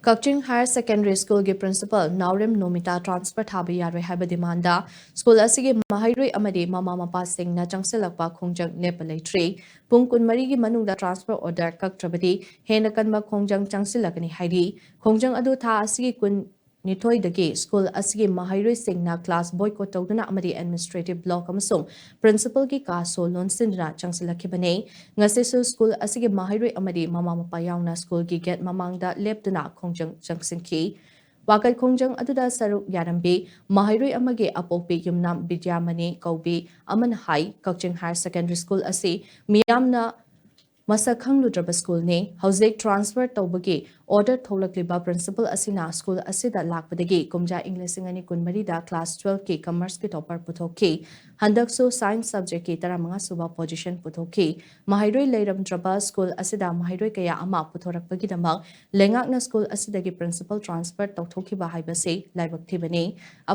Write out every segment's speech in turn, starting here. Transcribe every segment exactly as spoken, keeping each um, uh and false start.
ꯀꯛꯆꯤꯡ higher secondary ꯁ꯭ꯀꯨꯜꯒꯤ principle ꯅꯥꯎꯔꯦꯝ ꯅꯣꯃꯤꯇꯥ transfer ꯊꯥꯕ ꯌꯥꯔꯣꯏ ꯍꯥꯏꯕ ꯗꯤꯃꯥꯟꯗ ꯁ꯭ꯀꯨꯜ ꯑꯁꯤꯒꯤ ꯃꯍꯩꯔꯣꯏ ꯑꯃꯗꯤ ꯃꯃꯥ ꯃꯄꯥꯁꯤꯡꯅ ꯆꯪꯁꯤꯜꯂꯛꯄ ꯈꯣꯡꯖꯪ ꯂꯦꯞꯄ ꯂꯩꯇ꯭ꯔꯤ꯫ ꯄꯨꯡ ꯀꯨꯟꯃꯔꯤꯒꯤ ꯃꯅꯨꯡꯗ ꯇ꯭ꯔꯥꯟꯁꯐꯔ ꯑꯣꯔꯗꯔ ꯀꯛꯇ꯭ꯔꯕꯗꯤ ꯍꯦꯟꯅ ꯀꯟꯕ ꯈꯣꯡꯖꯪ ꯆꯪꯁꯤꯜꯂꯛꯀꯅꯤ ꯍꯥꯏꯔꯤ꯫ ꯈꯣꯡꯖꯪ ꯑꯗꯨ ꯊꯥ ꯑꯁꯤꯒꯤ ꯀꯨꯟ ꯅꯤꯊꯣꯏꯗꯒꯤ ꯁ꯭ꯀꯨꯜ ꯑꯁꯤꯒꯤ ꯃꯍꯩꯔꯣꯏꯁꯤꯡꯅ ꯀ꯭ꯂꯥꯁ ꯕꯣꯏꯀꯣꯠ ꯇꯧꯗꯨꯅ ꯑꯃꯗꯤ ꯑꯦꯗꯃꯤꯅꯤꯁꯇ꯭ꯔꯦꯇꯤꯚ ꯕ꯭ꯂꯣꯛ ꯑꯃꯁꯨꯡ ꯄ꯭ꯔꯤꯟꯁꯤꯄꯜꯒꯤ ꯀꯥꯁꯨ ꯂꯣꯟꯁꯤꯟꯗꯨꯅ ꯆꯪꯁꯤꯜꯂꯛꯈꯤꯕꯅꯤ꯫ ꯉꯁꯤꯁꯨ ꯁ꯭ꯀꯨꯜ ꯑꯁꯤꯒꯤ ꯃꯍꯩꯔꯣꯏ ꯑꯃꯗꯤ ꯃꯃꯥ ꯃꯄꯥ ꯌꯥꯎꯅ ꯁ꯭ꯀꯨꯜꯒꯤ ꯒꯦꯠ ꯃꯃꯥꯡꯗ ꯂꯦꯞꯇꯨꯅ ꯈꯣꯡꯖꯪ ꯆꯪꯁꯤꯟꯈꯤ꯫ ꯋꯥꯀꯠ ꯈꯣꯡꯖꯪ ꯑꯗꯨꯗ ꯁꯔꯨꯛ ꯌꯥꯔꯝꯕꯤ ꯃꯍꯩꯔꯣꯏ ꯑꯃꯒꯤ ꯑꯄꯣꯛꯄꯤ ꯌꯨꯝꯅꯥꯝ ꯕꯤꯗ꯭ꯌꯥꯃꯅꯤ ꯀꯧꯕꯤ ꯑꯃꯅ ꯍꯥꯏ, ꯀꯛꯆꯤꯡ ꯍꯥꯌꯔ ꯁꯦꯀꯦꯟꯗꯔꯤ ꯁ꯭ꯀꯨꯜ ꯑꯁꯤ ꯃꯤꯌꯥꯝꯅ ꯃꯁꯛ ꯈꯪꯂꯨꯗ꯭ꯔꯕ ꯁ꯭ꯀꯨꯜꯅꯤ꯫ ꯍꯧꯖꯤꯛ ꯇ꯭ꯔꯥꯟꯁꯐꯔ ꯇꯧꯕꯒꯤ ꯑꯣꯔꯗꯔ ꯊꯣꯛꯂꯛꯂꯤꯕ ꯄ꯭ꯔꯤꯟꯁꯤꯄꯜ ꯑꯁꯤꯅ ꯁ꯭ꯀꯨꯜ ꯑꯁꯤꯗ ꯂꯥꯛꯄꯗꯒꯤ ꯀꯨꯝꯖꯥ ꯏꯪ ꯂꯤꯁꯤꯡ ꯑꯅꯤ ꯀꯨꯟꯃꯔꯤꯗ ꯀ꯭ꯂꯥꯁ ꯇꯨꯋꯦꯜꯐꯀꯤ ꯀꯃꯔꯁꯀꯤ ꯇꯣꯄꯔ ꯄꯨꯊꯣꯛꯈꯤ꯫ ꯍꯟꯗꯛꯁꯨ ꯁꯥꯏꯟꯁ ꯁꯕꯖꯦꯛꯀꯤ ꯇꯔꯥꯃꯉꯥ ꯁꯨꯕ ꯄꯣꯖꯤꯁꯟ ꯄꯨꯊꯣꯛꯈꯤ꯫ ꯃꯍꯩꯔꯣꯏ ꯂꯩꯔꯝꯗ꯭ꯔꯕ ꯁ꯭ꯀꯨꯜ ꯑꯁꯤꯗ ꯃꯍꯩꯔꯣꯏ ꯀꯌꯥ ꯑꯃ ꯄꯨꯊꯣꯔꯛꯄꯒꯤꯗꯃꯛ ꯂꯩꯉꯥꯛꯅ ꯁ꯭ꯀꯨꯜ ꯑꯁꯤꯗꯒꯤ ꯄ꯭ꯔꯤꯟꯁꯤꯄꯜ ꯇ꯭ꯔꯥꯟꯁꯐꯔ ꯇꯧꯊꯣꯛꯈꯤꯕ ꯍꯥꯏꯕꯁꯤ ꯂꯥꯏꯕꯛ ꯊꯤꯕꯅꯤ꯫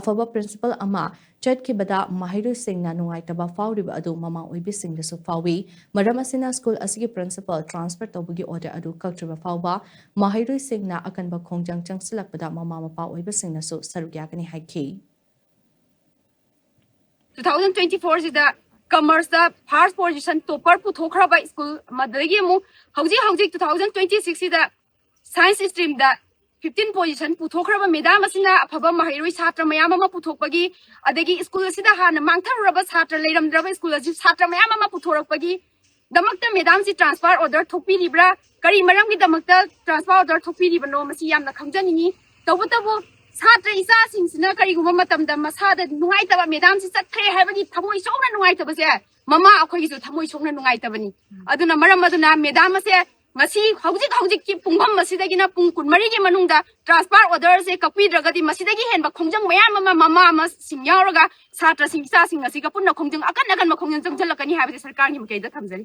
ꯑꯐꯕ ꯄ꯭ꯔꯤꯟꯁꯤꯄꯜ ꯑꯃ ꯆꯠꯈꯤꯕꯗ ꯃꯍꯩꯔꯣꯏꯁꯤꯡꯅ ꯅꯨꯡꯉꯥꯏꯇꯕ ꯐꯥꯎꯔꯤꯕ ꯑꯗꯨ ꯃꯃꯥ ꯑꯣꯏꯕꯤꯁꯤꯡꯗꯁꯨ ꯐꯥꯎꯏ꯫ ꯃꯔꯝ ꯑꯁꯤꯅ ꯁ꯭ꯀꯨꯜ ꯑꯁꯤꯒꯤ ꯄ꯭ꯔꯤꯟꯁꯤꯄꯜ ꯇ꯭ꯔꯥꯟꯁꯐꯔ ꯇꯧꯕꯒꯤ ꯑꯣꯔꯗꯔ ꯑꯗꯨ ꯀꯛꯇ꯭ꯔꯤꯕ ꯐꯥꯎꯕ ꯃꯍꯩꯔꯣꯏꯁꯤꯡꯅ ꯑꯀꯟꯕ ꯈꯣꯡꯖꯪ ꯆꯪꯁꯤꯜꯂꯛꯄꯗ ꯃꯃꯥ ꯃꯄꯥ ꯑꯣꯏꯕꯁꯤꯡꯅꯁꯨ ꯁꯔꯨꯛ ꯌꯥꯒꯅꯤ ꯍꯥꯏꯈꯤ꯫ Two thousand twenty four ꯁꯤꯗ ꯀꯃꯔꯁꯇ ꯐꯥꯔꯁ ꯄꯣꯖꯤꯁꯟ ꯇꯣꯄꯔ ꯄꯨꯊꯣꯛꯈ꯭ꯔꯕ ꯁ꯭ꯀꯨꯜ ꯑꯃꯗꯒꯤ ꯑꯃꯨꯛ ꯍꯧꯖꯤꯛ ꯍꯧꯖꯤꯛ two thousand twenty six ꯁꯤꯗ ꯁꯥꯏꯟꯁ ꯁ꯭ꯇ꯭ꯔꯤꯝꯗ ꯐꯤꯐꯇꯤꯟ ꯄꯣꯖꯤꯁꯟ ꯄꯨꯊꯣꯛꯈ꯭ꯔꯕ ꯃꯦꯗꯥꯝ ꯑꯁꯤꯅ ꯑꯐꯕ ꯃꯍꯩꯔꯣꯏ ꯁꯥꯇ꯭ꯔ ꯃꯌꯥꯝ ꯑꯃ ꯄꯨꯊꯣꯛꯄꯒꯤ, ꯑꯗꯒꯤ ꯁ꯭ꯀꯨꯜ ꯑꯁꯤꯗ ꯍꯥꯟꯅ ꯃꯥꯡꯊꯔꯨꯔꯕ ꯁꯥꯇ꯭ꯔ ꯂꯩꯔꯝꯗ꯭ꯔꯕ ꯁ꯭ꯀꯨꯜ ꯑꯁꯤ ꯁꯥꯇ꯭ꯔ ꯃꯌꯥꯝ ꯑꯃ ꯄꯨꯊꯣꯔꯛꯄꯒꯤ ꯗꯃꯛꯇ ꯃꯦꯗꯥꯝꯁꯤ ꯇ꯭ꯔꯥꯟꯁꯐꯔ ꯑꯣꯔꯗꯔ ꯊꯣꯛꯄꯤꯔꯤꯕ꯭ꯔꯥ? ꯀꯔꯤ ꯃꯔꯝꯒꯤꯗꯃꯛꯇ ꯇ꯭ꯔꯥꯟꯁꯐꯔ ꯑꯣꯔꯗꯔ ꯊꯣꯛꯄꯤꯔꯤꯕꯅꯣ? ꯃꯁꯤ ꯌꯥꯝꯅ ꯈꯪꯖꯅꯤꯡꯏ꯫ ꯇꯧꯕꯇꯕꯨ ꯁꯥꯇ꯭ꯔ ꯏꯆꯥꯁꯤꯡꯁꯤꯅ ꯀꯔꯤꯒꯨꯝꯕ ꯃꯇꯝꯗ ꯃꯁꯥꯗ ꯅꯨꯡꯉꯥꯏꯇꯕ, ꯃꯦꯗꯥꯝꯁꯤ ꯆꯠꯈ꯭ꯔꯦ ꯍꯥꯏꯕꯒꯤ ꯊꯃꯣꯏ ꯁꯣꯛꯅ ꯅꯨꯡꯉꯥꯏꯇꯕꯁꯦ ꯃꯃꯥ ꯑꯩꯈꯣꯏꯒꯤꯁꯨ ꯊꯃꯣꯏ ꯁꯣꯛꯅ ꯅꯨꯡꯉꯥꯏꯇꯕꯅꯤ꯫ ꯑꯗꯨꯅ ꯃꯔꯝ ꯑꯗꯨꯅ ꯃꯦꯗꯥꯝ ꯑꯁꯦ ꯉꯁꯤ ꯍꯧꯖꯤꯛ ꯍꯧꯖꯤꯛꯀꯤ ꯄꯨꯡꯐꯝ ꯑꯁꯤꯗꯒꯤꯅ ꯄꯨꯡ ꯀꯨꯟꯃꯔꯤꯒꯤ ꯃꯅꯨꯡꯗ ꯇ꯭ꯔꯥꯟꯁꯐꯔ ꯑꯣꯔꯗꯔꯁꯦ ꯀꯛꯄꯤꯗ꯭ꯔꯒꯗꯤ ꯃꯁꯤꯗꯒꯤ ꯍꯦꯟꯕ ꯈꯣꯡꯖꯪ ꯃꯌꯥꯝ ꯑꯃ ꯃꯃꯥ ꯑꯃꯁꯤꯡ ꯌꯥꯎꯔꯒ ꯁꯥꯇ꯭ꯔꯁꯤꯡ ꯏꯆꯥꯁꯤꯡ ꯑꯁꯤꯒ ꯄꯨꯟꯅ ꯈꯣꯡꯖꯪ ꯑꯀꯟ ꯑꯀꯟꯕ ꯈꯣꯡꯖꯪ ꯆꯪꯁꯤꯜꯂꯛꯀꯅꯤ ꯍꯥꯏꯕꯁꯦ ꯁꯔꯀꯥꯔꯒꯤ ꯃꯥꯏꯀꯩꯗ ꯊꯝꯖꯔꯤ꯫